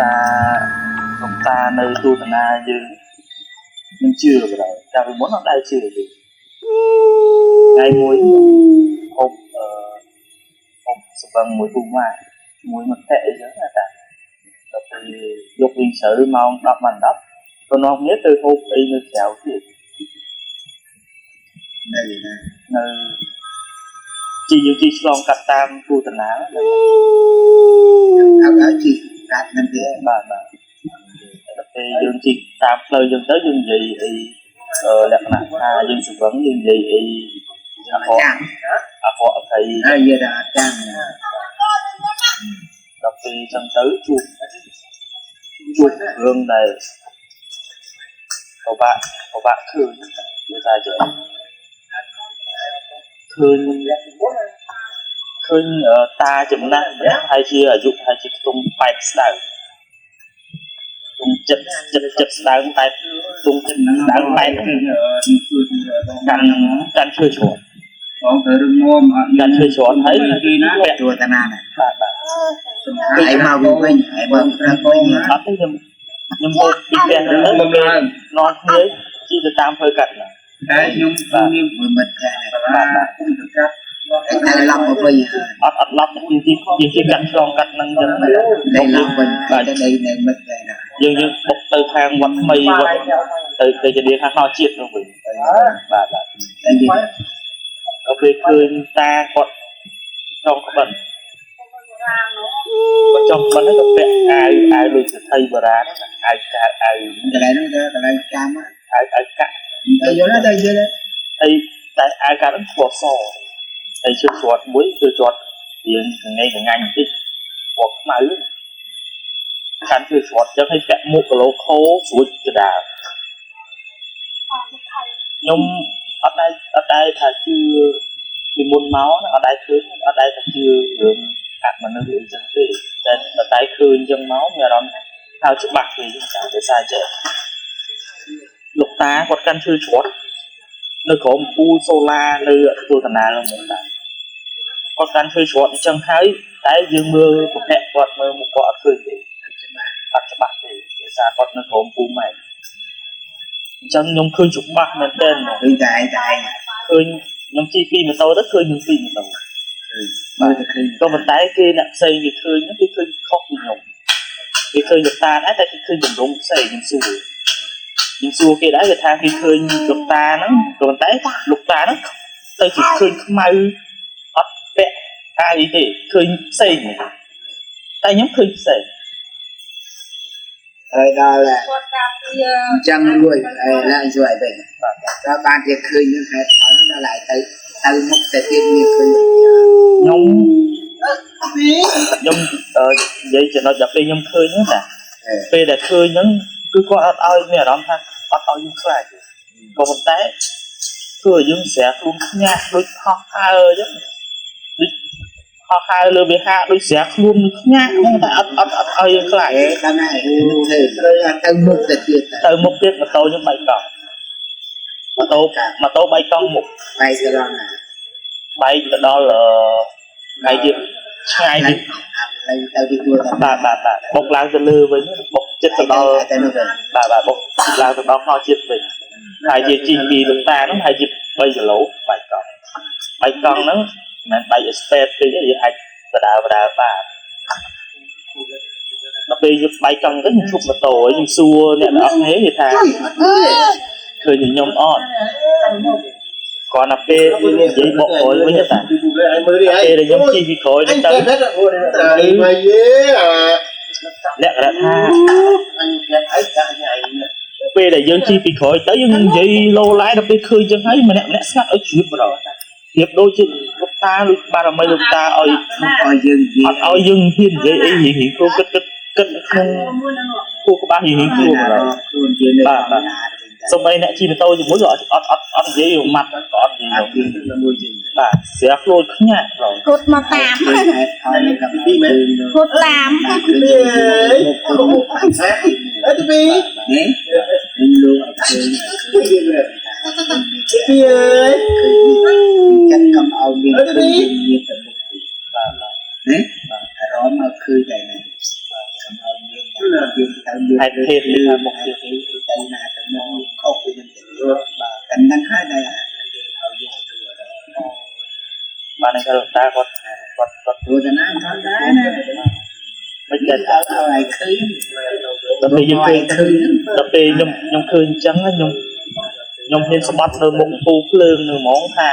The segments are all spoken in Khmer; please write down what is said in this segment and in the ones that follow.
តាលោកតានៅទូតានាយើងនឹងជឿបណ្ដោយកាលពីមុនអត់ដែលជឿទេថ្ងៃមួយហូបអឺហូបស្បឹងមួយពូម៉ាជាមួយមិត្តភក្តិអីចឹងណាតាដល់ពេលយកវិញជ្រៅម៉ោង10ម៉ោង10ក៏នាំគ្នាទៅហូបអីនៅក្រៅទៀត នៅណា នៅជីយើងជីឆ្លងកាត់តាមទូតានាណា អត់ឲ្យជីកាត់នឹងទៀត បាទបាទដល់ពេលយើងជីតាមផ្លូវយើងទៅយើងនិយាយអីលក្ខណៈថាយើងស្វឹងយើងនិយាយអីអក្រក់ ចាំ អក្រក់អី ហើយយាយថាអត់ចាំ ដល់ពេលចឹងទៅជួបជួបរឿងដែលពិបាកពិបាកឃើញនិយាយថាចេះឃើញឃើញតាចំណាស់ម្នាក់ហើយជាអាយុហើយជាខ្ទង់80ស្ដើងខ្ទង់ចិត្តចិត្តចិត្តស្ដើង80ខ្ទង់ចិត្តស្ដើង80 គឺជួយ កាន់កាន់ឈើជ្រត់ បងទៅរឹងមាំអត់ កាន់ឈើជ្រត់ហើយ គេណា ពាក់ ជួតាណាណា បាទបាទ ឯងមកវិញឯងមកព្រឹកវិញ អត់ទេខ្ញុំខ្ញុំហូបពីផ្ទះហ្នឹងទៅ មុំឡើង នាំគ្នាជិះទៅតាមផ្លូវកាត់ហ្នឹង តែខ្ញុំមានមួយមិត្តភក្តិបាទបាទគុំទៅកាត់ឯងតែឡប់មកវិញ អត់អត់ឡប់យើងជិះយើងជិះកាត់ឆ្លងកាត់ហ្នឹងចឹងណា តែឡប់វិញតែនៅនៅមិត្តភក្តិណា យើងយើងបុកទៅខាងវត្តថ្មីវត្តទៅទៅជាខាងខ្នល់ជាតិនោះវិញបាទបាទ តែយើង ដល់ពេលឃើញតាគាត់ចង់ក្បិនគាត់ចង់ក្បិនហ្នឹងក៏ពាក់អាវអាវដូចសេដ្ឋីបុរាណហ្នឹងអាវកាអាវ កន្លែងហ្នឹងទៅកន្លែងចាំ អាវអាវកាក់ ទៅយល់ទៅយល់ ហើយតែអាវកាក់ហ្នឹងពណ៌សហើយជឿជាត់មួយជឿជាត់រៀងងេងងាញ់បន្តិចពណ៌ខ្មៅកាន់ជឿជាត់ចឹងហើយពាក់មួកគីឡូខោស្រួចកដាលខ្ញុំអត់ដែរអត់ដែរថាជឿពីមុនមកណាអត់ដែរឃើញអត់ដែរថាជឿរឿងអមនុស្សអីចឹងទេតែដល់តែឃើញចឹងមកមានអារម្មណ៍ថាច្បាស់គេចឹងចាដោយសារចេះលោកតាគាត់កាន់ឈើច្រត់នៅក្រោមពូលសូឡានៅទូតាណាហ្នឹងហ្មងតាគាត់កាន់ឈើច្រត់អញ្ចឹងហើយតែយើងមើលប្រភពគាត់មើលមុខគាត់អត់ឃើញទេអត់ច្បាស់ទេដោយសារគាត់នៅក្រោមពូម៉ែអញ្ចឹងខ្ញុំឃើញច្បាស់មែនទែនហ្មង ឃើញតែឯងតែឯង ឃើញខ្ញុំជិះពីម៉ូតូទៅឃើញខ្ញុំជិះម៉ូតូ មើលទៅឃើញ ក៏ប៉ុន្តែគេអ្នកផ្សេងគេឃើញហ្នឹងគេឃើញខុសពីខ្ញុំគេឃើញលោកតាដែរតែគេឃើញទម្រង់ផ្សេងខ្ញុំសួរខ្ញុំសួរគេដែរគេថាគេឃើញលោកតាហ្នឹងក៏ប៉ុន្តែលោកតាហ្នឹងទៅជាឃើញខ្មៅអត់ពាក់អាវអីទេឃើញផ្សេងហ្មងតែខ្ញុំឃើញផ្សេង ហើយដល់ គាត់ការពារ អញ្ចឹងរួចឡើងជួយឲ្យវិញ បាទ ដល់បានជាឃើញនឹងហេតុផលដល់ឡើងទៅទៅមុខទៅទៀតមានឃើញ ខ្ញុំខ្ញុំនិយាយចំណុចដល់ពេលខ្ញុំឃើញហ្នឹងតាពេលដែលឃើញហ្នឹងគឺគាត់អត់ឲ្យមានអារម្មណ៍ថាអត់ឲ្យយើងខ្លាចទេក៏ប៉ុន្តែធ្វើឲ្យយើងស្រាខ្លួនខ្ញាក់ដូចហោះហើរអញ្ចឹងដូចហោះហើរលើវិហារដូចស្រាខ្លួនខ្ញាក់ហ្នឹងតែអត់អត់អត់ឲ្យយើងខ្លាច អេដល់ណាឃើញទៅមុខទៅទៀត ទៅមុខទៀតម៉ូតូខ្ញុំបែកកង់ម៉ូតូម៉ូតូបែកកង់មុខ បែកទៅដល់ណា បែកទៅដល់អឺថ្ងៃទៀតឆ្ងាយពី អាផ្លូវទៅទីទួល បាទបាទបាទបុកឡើងទៅលើវិញបុកចិត្តទៅដល់ ទៅនោះវិញ បាទបាទបុកឡើងទៅដល់ខ្នល់ជាតិវិញហើយជាជីពីលោកតាហ្នឹងហើយជា3គីឡូបែកកង់បែកកង់ហ្នឹងមិនមែនបែកអេស្ប៉េតពេកទេយើងអាចបដើបដើបាទដល់ពេលយើងបែកកង់ទៅខ្ញុំឈប់ម៉ូតូហើយខ្ញុំសួរអ្នកទាំងអស់គ្នាគេថាឃើញខ្ញុំអត់គាត់ដល់ពេលនិយាយបកក្រោយវិញតាពេលដែលខ្ញុំជិះពីក្រោយហ្នឹងទៅ មកយេអា លក្ខណៈថាពេលដែលយើងជិះពីក្រោយទៅយើងនិយាយឡូឡែដល់ពេលឃើញចឹងហើយម្នាក់ម្នាក់ស្ងាត់ឲ្យជ្រាបបណ្ដោយជ្រាបដូចជាលោកតាលោកបារមីលោកតាឲ្យ ឲ្យយើងនិយាយ អត់ឲ្យយើងហ៊ាននិយាយអីរៀងរៀងខ្លួនគិតគិតគិតក្នុងខួរក្បាលរៀងរៀងខ្លួនបណ្ដោយ ខ្លួនយើងនៅធម្មតាវិញតែ សូម្បីអ្នកជិះម៉ូតូជាមួយក៏អត់អត់អត់អត់និយាយម៉ាត់ក៏អត់និយាយ អត់មានមួយយើង បាទស្រាខ្លួនខ្ញាក់បង រត់មកតាម ហេតុផលនឹងកំពីមែន រត់តាម មុខ អត់ពី នេះនឹងលោកឲ្យឃើញឃើញ ពីអើយ ចិត្តកុំឲ្យមានឃើញមានតែមុខ បាទបាទ ណាអារម្មណ៍ឲ្យឃើញតែនេះកុំឲ្យមាន យើងទៅយើង ហេតុភេទឬមុខទៀត ទៅណាទៅនោះខុសពីនឹងទៅបាទតែនឹងហើយដែលគេឲ្យយើងធ្វើអារម្មណ៍ បាននឹងលោកតាគាត់គាត់គាត់ ព្រោះតាណាធម្មតាណា មិនចេះ ឲ្យឲ្យឃើញ ដល់ពេលយើងឃើញ ឃើញ ដល់ពេលខ្ញុំខ្ញុំឃើញអញ្ចឹងខ្ញុំខ្ញុំហ៊ានស្បត់នៅមុខពូភ្លើងនៅហ្មងថា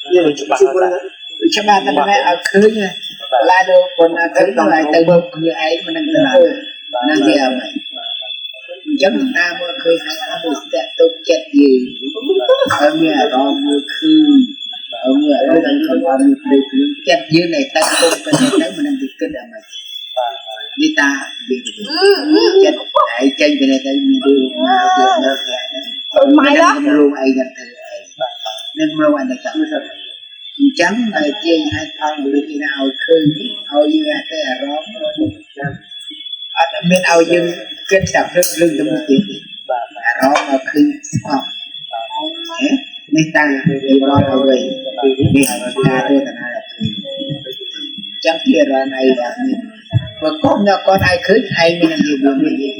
ឃើញច្បាស់ហើយ ច្បាស់តែឲ្យឃើញឡាដូចប៉ុណ្ណាឃើញដល់ឲ្យទៅមើលគ្នាឯងមិននឹងទៅណានឹងគេអីអញ្ចឹងណាមើលឃើញហើយអត់មួយស្ទាក់ទុកចិត្តយើងហើយមានអារម្មណ៍មើលឃើញហើយមានអារម្មណ៍ខំអត់មានភ្លើងចិត្តយើងដែលតាំងទុកទៅទៅមិននឹងទៅគិតអីមិននេះតាវាចិត្តឯងចេញទៅទៅមានរឿងមកទៀតនៅគេហ្នឹងរឿងអីហ្នឹងទៅឯងនឹងរឿងអីទៅចាំអញ្ចឹងតែទាញឲ្យផលមនុស្សគេឲ្យឃើញឲ្យយើងតែអារម្មណ៍អត់មានឲ្យយើងគិតតែព្រឹករឿងទៅមុខទៀតទេ បាទ អារម្មណ៍ឲ្យឃើញស្អប់នេះតាវាបត់ឲ្យវិញនេះតាទស្សនាឲ្យឃើញអញ្ចឹងជាអារម្មណ៍អីបែបនេះបើកុំដល់គាត់ឲ្យឃើញឯងមាននិយាយរឿងនេះ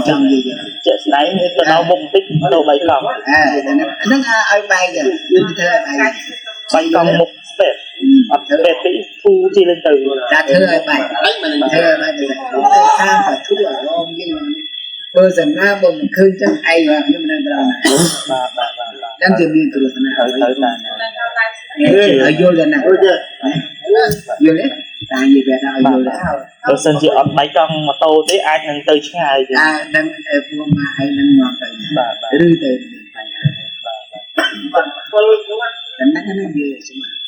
ចង់និយាយ ជាក់ស្ដែងទៅដល់មុខបន្តិចទៅបីកង់ អើហ្នឹងឲ្យបែកគឺធ្វើឲ្យបែក បីកង់មុខស្ពេតអត់ស្ពេតតិចធូរទីlênទៅ តែធ្វើឲ្យបែកធ្វើឲ្យបែកទៅតាមតែធូរអារម្មណ៍យើងបើសិនណាបើមិនឃើញចឹងឯងខ្ញុំមិនដឹងដល់ណា បាទបាទបាទ ហ្នឹងជាមានគ្រោះថ្នាក់ ត្រូវត្រូវតា ឲ្យយល់ដល់ណាយល់ទេតានិយាយបែបឲ្យយល់ដល់ បើសិនជាអត់បែកកង់ម៉ូតូទេអាចនឹងទៅឆ្ងាយទេ អានឹងពួកម៉ាឯងនឹងនាំទៅ បាទបាទ ឬទៅមានបញ្ហា បាទ បាទតែហ្នឹងណានិយាយច្បាស់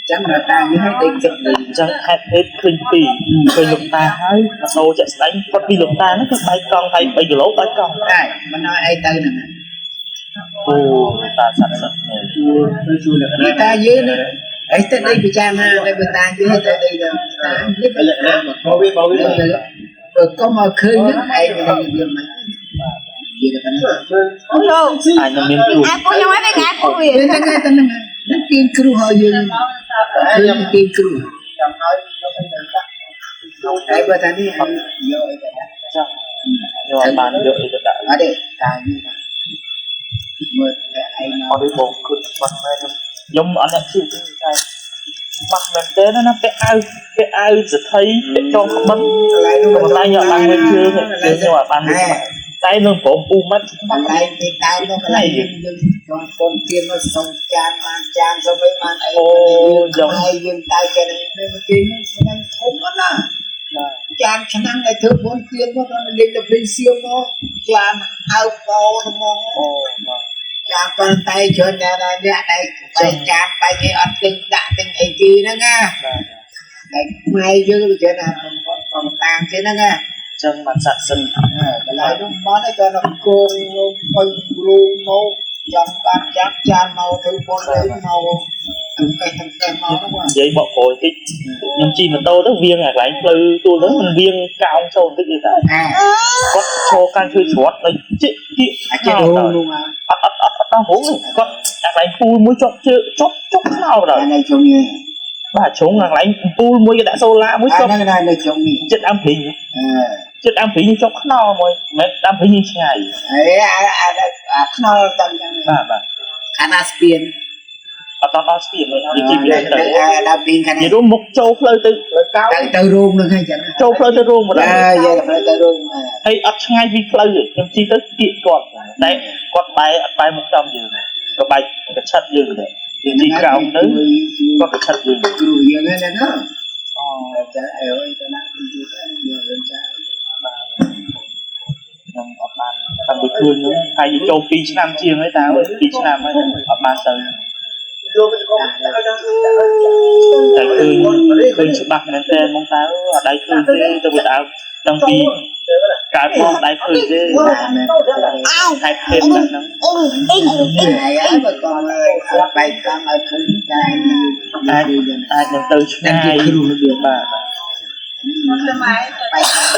ចឹងដល់តាយើងឲ្យដេកចិត្តលេង អញ្ចឹងហេតុហេតុឃើញពីរឃើញលោកតាហើយម៉ូតូជាក់ស្ដែងគាត់ពីលោកតាហ្នឹងគឺបែកកង់ហើយ3គីឡូបែកកង់ តែមិនឲ្យឯងទៅហ្នឹង អូតាស័ក្តិសិទ្ធិមែន ជួទៅជួលក្ខណៈ នេះតាយើងអីទៅដេកពិចារណាតែបើតាយើងទៅដេកតានេះ លក្ខណៈបវាបវា បើកុំឲ្យឃើញហ្នឹងឯងនឹងវាមិននិយាយតែប៉ុណ្ណឹង លោក អាចនឹងមានគ្រោះ អាពូខ្ញុំឲ្យវាអាពូវា ហ្នឹងហើយតែហ្នឹងហ្នឹងទាញគ្រោះឲ្យយើងយើងទាញគ្រោះ ចាំឲ្យយកអីទៅដាក់ តែបើតានេះឲ្យយកអីទៅដាក់ ចឹងខ្ញុំអត់បានយកអីទៅដាក់ អត់ទេតាយើងមើលតែឯង អត់ទេបងគិតច្បាស់មែនខ្ញុំអត់អ្នកជឿទេតែច្បាស់មែនទេណាពាក់អាវពាក់អាវសថីពាក់ចងក្បិន កន្លែងនោះ កន្លែងខ្ញុំអត់បានមើលជើងជើងខ្ញុំអត់បានមើលច្បាស់តែនឹងព្រមពូម៉ាត់ កន្លែងទីដើមនោះកន្លែងយើងចង់ពនទៀនមកសុំចានបានចានសុំអីបានអីហើយយើងតើចេះនេះគេនេះឆ្នាំធំណាស់ បាទ ចានឆ្នាំដែលធ្វើពនទៀនមកដល់លេងទៅភ្លេងសៀមមកចានហៅបោហ្មង អូបាទ ចានប៉ុន្តែច្រើនណាស់អ្នកដែលបែកចានបែកអីអត់ទិញដាក់ទិញអីគេហ្នឹងណា បាទ តែម៉ែយើងវាច្រើនណាស់បំបំតាមគេហ្នឹងណា អញ្ចឹងបានស័ក្តិសិទ្ធិ កន្លែងនោះមកតែគាត់គងលងទៅរូងមកចង់បានចាប់ចានមកធ្វើពនទៅមកទាំងកេះទាំងកេះមកហ្នឹង និយាយបកក្រោយតិចខ្ញុំជិះម៉ូតូទៅវៀងអាកន្លែងផ្លូវទួលហ្នឹងมันវៀងកោងចូលបន្តិចទេតា អា គាត់ឈរកាន់ឈើច្រត់ដូចជិះគៀក អាចចេះរូងនោះ អត់អត់អត់អត់ដល់ហងគាត់អាកន្លែងពូលមួយជាប់ជើជាប់ជាប់ខ្នោដល់ អានៅជុំនេះ បាទជ្រុងអាកន្លែងពូលមួយគេដាក់សូឡាមួយ អា ជាប់ ហ្នឹងណានៅជុំនេះ ចិត្តដើមព្រីង អឺ ចិត្តដើមព្រីងជាប់ខ្នោមួយមិនដើមព្រីងឆ្ងាយ អេអាអាអាខ្នល់ទៅចឹង បាទបាទ ខាណាស្ពាន អត់ដល់ស្ពានទេនិយាយពីទៅ អាដល់ពីខាង និយាយរួមមុខចូលផ្លូវទៅកោ ទៅទៅរូងនឹងហ្នឹងចឹង ចូលផ្លូវទៅរួមមកដល់ អើយកទៅទៅរូង ហើយអត់ឆ្ងាយពីផ្លូវទេខ្ញុំជិះទៅគៀកគាត់តែគាត់បែរអត់បែរមុខចំយើងទេក៏បែរកឆិតយើងដែរយើងជិះក្រោមទៅគាត់កឆិតយើង គ្រូយើងហ្នឹងណា អូ ចាអើយទៅណាទីទៅយើងចា បាទខ្ញុំអត់បានតាំងពីឃើញខ្ញុំហើយចូល2ឆ្នាំជាងហើយតើ2ឆ្នាំហើយអត់បានទៅ យកទៅកុំដាក់ឲ្យដាក់ តែឃើញឃើញច្បាស់មែនតើហ្មងតើអត់ដៃឃើញទេទៅវាដើមតាំងពីកើតមកដៃឃើញទេហេតុភេទហ្នឹង អ៊ីអ៊ីអ៊ី ហើយអើបើកុំឲ្យបែកកង់ឲ្យឃើញចា អាចអាចនឹងទៅឆ្ងាយ គ្រូរបៀប បាទបាទ បែកកង់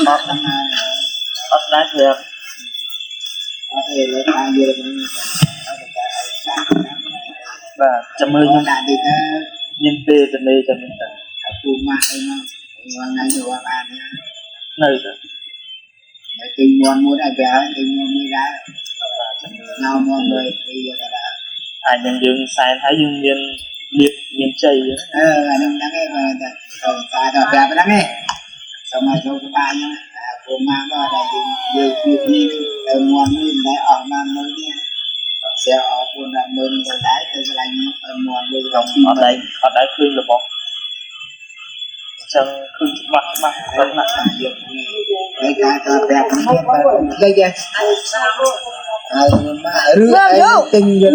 អត់ណា អត់ដែរប្រាប់ អត់ទេលើតាមយល់ហ្នឹងអត់តែឲ្យដាក់ បាទចាំមើលខ្ញុំ ដាក់ទីទៅ មានពេលទៅលេចាំមានទៅ ពូម៉ាក់អីមកថ្ងៃទៅបាន នៅទៅ ទិញមន់មួយដែរវាទិញមន់មួយដែរញ៉ាំមន់មួយពីរដែរ អាចនឹងយើងសែនហើយយើងមានលៀបមានជ័យ អឺអានឹងហ្នឹងឯងបាទតាតាដល់ប្រាប់ហ្នឹងឯងសូមឲ្យចូលសបាយហ្នឹងអាពូម៉ាមកដែលយើងយើងគ្នាគ្នាទៅមន់មួយមិនដែរអស់ណាមួយទេសែអស់4 10,000ទៅដែរទៅកន្លែងមន់មួយ ខ្ញុំអត់ដែរឃើញរបស់អញ្ចឹងឃើញច្បាស់ច្បាស់ច្បាស់ណាស់ យកនេះហើយការតប្រាប់គ្នាបាទភ្លេចហើយហើយមកឬអីទិញយក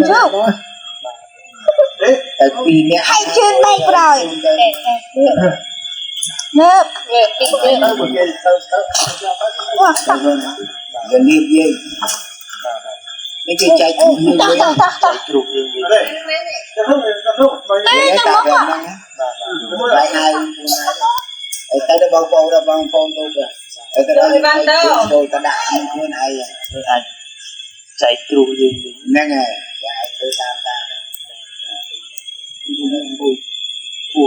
ទៅតែពីរនាក់ ហើយជឿនបែកក្រោយងើប ទៅ វ៉ា ទៅលៀបយាយនេះគេចែកគ្នា តោះតោះតោះតោះ ជ្រុះយើងវិញ ទៅទៅទៅ តែតាមហ្នឹងបាយហើយតែទៅបងប្អូនបងប្អូនទៅទៅទៅចូលទៅដាក់ខ្លួនឯង យើងអាចចែកជ្រុះយើងវិញ ហ្នឹងហើយគេអាចធ្វើតាមតាម ពូពូ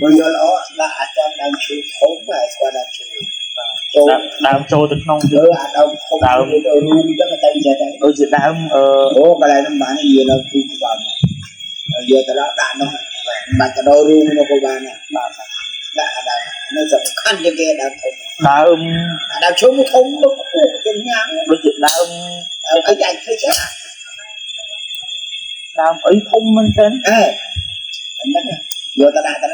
បើយល់ល្អដាក់អាចចំដើមឈើធំហើយស្គាល់ដើមឈើចូល ដើមចូលទៅក្នុង លើអាដើមធំទៅរូងចឹងទៅចេះតែ ដូចជាដើមអឺ អូកន្លែងហ្នឹងបានយកនៅទូក្បាលមកយកទៅដាក់នោះបាច់ទៅដល់រូងនោះក៏បានដែរបាទដាក់អាដើមនេះសំខាន់ជាងគេដើមធំ ដើម អាដើមឈើមួយធំមកពុះជាញ៉ាំ ដូចជាដើម អីអាចឃើញទេ ដើមអីធំមែនទែន អឺហ្នឹងយកទៅដាក់ទៅ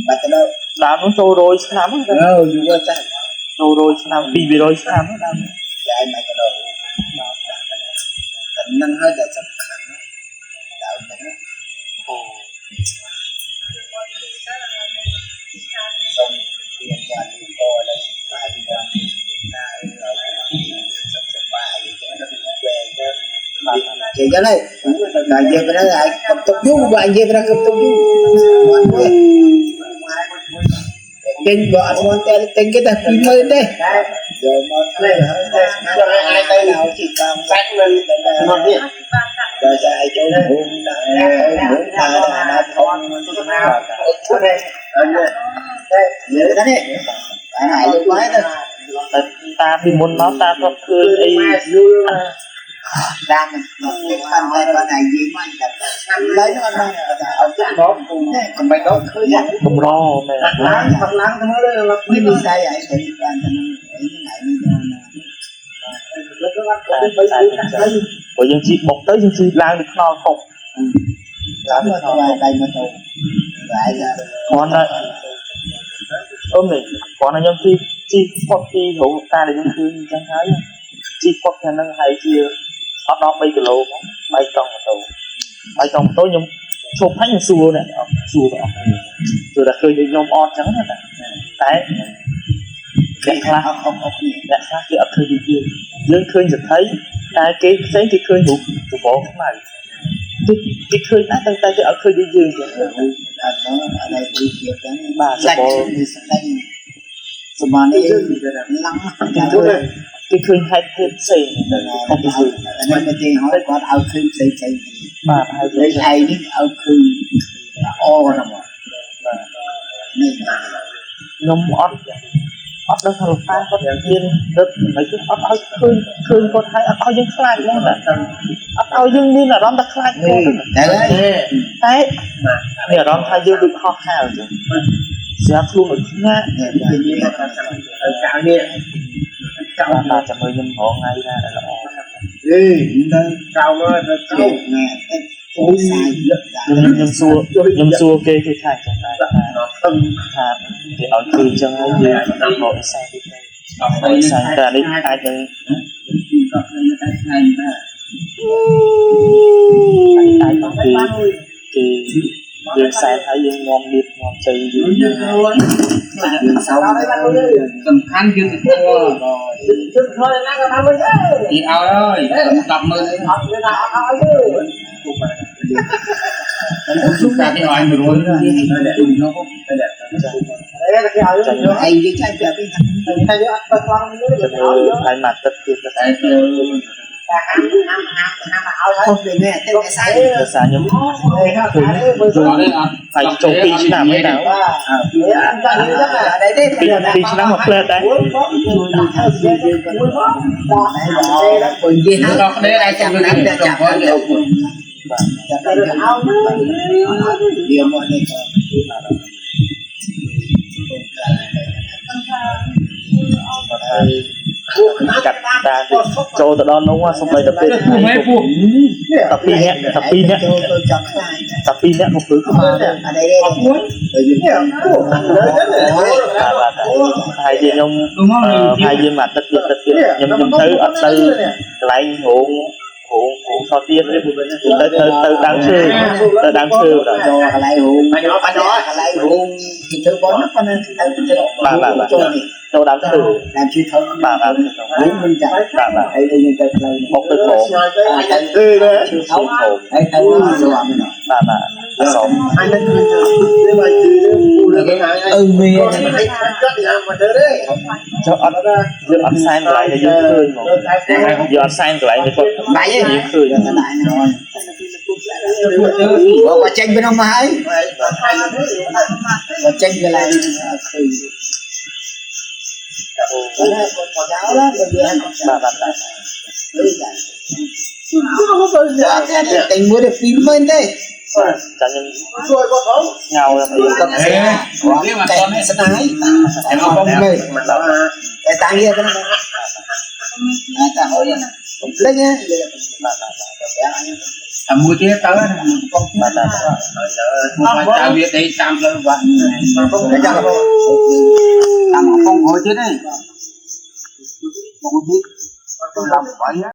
បាច់ទៅដល់ ដើមនោះចូល100ឆ្នាំ អឺយូរចាស់ ចូល100ឆ្នាំ200ឆ្នាំដើម ចាយមកទៅដល់ដាក់ទៅហ្នឹងហើយដែលសំខាន់ដើមហ្នឹង អូ សូមរៀនបានក៏ឡើងបាយបានណាសុខសប្បាយចឹងទៅវែងចេះចឹងហើយដល់និយាយទៅហើយកុំទុកយូរបើនិយាយទៅកុំទុកយូរមកមួយទិញបើអត់មកតែទិញគេតែ20000ទេយកមកធ្វើហើយតែអាចទៅឲ្យជីកង់ សាច់នៅមកនេះ ដល់តែឲ្យចូលភូមិដាក់ភូមិថាដល់ធំ ទៅណាទៅនេះ តែលើទៅនេះតែឲ្យលោកបាយទៅ តែតាពីមុនមកតាគាត់ឃើញអី យូរ តាមមិនបានតែបានតែនិយាយមកតែឡើយនោះអត់បានតែអត់ចាក់ មក កុំបីដល់ឃើញ កម្រមែន ឡើងឡើងទៅមើល នេះនិស័យឯងទៅបានតែនឹងឯងថ្ងៃនេះដល់ណា តែតែព្រោះយើងជីបុកទៅយើងជីឡើងទៅខ្នល់ធំ ឡើងមកទៅដៃមកទៅដៃតែ គ្រាន់តែអ៊ំនេះគ្រាន់តែខ្ញុំជីជីផុតពីរូបតាដែលខ្ញុំឃើញអញ្ចឹងហើយជីផុតខាងហ្នឹងហើយជាអត់ដល់3គីឡូហ្មងបែកកង់ម៉ូតូបែកកង់ម៉ូតូខ្ញុំឈប់ហើយខ្ញុំសួរអ្នកសួរទាំងអស់គ្នាសួរតែឃើញដូចខ្ញុំអត់អញ្ចឹងណាតែអ្នកខ្លះ អត់អត់អត់គ្នា អ្នកខ្លះគេអត់ឃើញដូចយើងយើងឃើញសថីតែគេផ្សេងគេឃើញរូបសបកខ្មៅគេគេឃើញដែរតែគេអត់ឃើញដូចយើងអញ្ចឹង អត់ដល់អត់ដល់ពីជាចឹង បាទសបក នេះស្ដាច់សមនេះឡើង គេឃើញហេតុភាពផ្សេងទៅខុសពីយើង អានេះមកទីហើយគាត់ឲ្យឃើញផ្សេងផ្សេង បាទប្រហែលជា លេខឯងនេះឲ្យឃើញល្អណាស់មក បាទ នេះ ខ្ញុំអត់អត់ដឹងថាលោកតាគាត់មានរឹតមិនទេអត់ឲ្យឃើញឃើញគាត់ហើយអត់ឲ្យយើងខ្លាចហ្មងណាអត់ឲ្យយើងមានអារម្មណ៍ថាខ្លាចគាត់ទេ តែហើយ តែមានអារម្មណ៍ថាយើងដូចហោះហើរអញ្ចឹងស្រាប់ខ្លួនឲ្យខ្ញាក់ នេះ ទៅចៅនេះ ចង់បាទចាំមើលខ្ញុំរងថ្ងៃណាដែលល្អ អេទៅ ចៅមើលទៅ ជិះណែតិចអូសាយយក ខ្ញុំខ្ញុំសួរខ្ញុំសួរគេគេថាអញ្ចឹងដែរថា ទៅ ថាគេឲ្យឃើញអញ្ចឹងហើយយើងបកអិសាទៀតទៅបកអិសាតែនេះអាចនឹង ក៏នៅតែថ្ងៃណា អាចនឹងគេគេយើងសែនហើយយើងនាំលៀបនាំជ័យយើង យើងសោ សំខាន់យើងទៅធ្វើ ជិះធ្វើណាក៏បានដែរ គេឲ្យហើយ100000 អត់មានអត់ឲ្យទេ តែសុខតែគេឲ្យ100នេះនោះ អេគេឲ្យ ចាំ ឯងនិយាយចាច់ប្រាប់ពី តែយើងអត់ទៅខ្លាំងទេ ចាំមើលថ្ងៃមួយអាទិត្យទៀត តែទៅ តែហាមហាមហាមហាមឲ្យហើយ ខុសពីនេះទៅតែសាយ ដោយសារខ្ញុំឃើញយូរហើយចូល2ឆ្នាំហើយតើ បាទអត់ទេ 2ឆ្នាំមកផ្លែតដែរ ជួយថាជួយយើងក៏ដែរបើនិយាយ ដល់គ្នាដែរ ចាំ ចាំ ណាស់ ណាស់ ចាំ ចាំ ណាស់ ផង ចាំតែវាមកនេះក៏ កាត់តាចូលទៅដល់នោះសំបីតែពេល ពូមែនពូ តែ2នាក់តែ2នាក់ ចូលទៅចង់ខ្លាច តែ2នាក់ក៏ព្រឺក្បាលដែរ អត់ទេអត់មួយទៅយើង បាទបាទហើយជាខ្ញុំហើយជាមួយអាទិត្យទៀតទៀតខ្ញុំទៅអត់ទៅកន្លែងរោងរោងរោងថតទៀតទៅទៅទៅដើមឈើទៅដើមឈើបាទ ចូលកន្លែងរូងកន្លែងរូងគេធ្វើបងប៉ុន្តែទៅទៅចូលនេះ ចូលដើមឈើ តាមជួយធំ បាទបាទ រូងមិនចាក់ បាទបាទ ហើយទៅយើងទៅផ្លូវ មកទៅក្រោម ទៅ ទេទេ ជួយធំហើយទៅស្វាមី បាទបាទអសម អញនឹងគឺមកគឺពូលើកហើយ អឺមាន គាត់យ៉ាងមកទៅទេ ចុះអត់យើងអត់សែនកន្លែងដែលយើងឃើញហ្មងយើងអត់សែនកន្លែងដែលគាត់ បាយទេ យើងឃើញ តែដែរណាបើចេញពីនោះមកហើយបើចេញកន្លែងឃើញតែគាត់បដៅឡាបើវា បាទបាទបាទ តែតែមួយទៅ20000ទេ ចាំខ្ញុំ ជួយគាត់ផង ញ៉ៅខ្ញុំ ក៏ស្នាយតែស្នាយតែមកបងមើលតែតាំងវាទៅណាតែហើយកុំភ្លេចណា បាទបាទ តែមួយទៀតទៅ បាទបាទ មកតើវាដេកតាមផ្លូវបាក់ តែចាំ តាមកំពង់ក្រោយទៀតទេមកនេះទៅដល់បាយ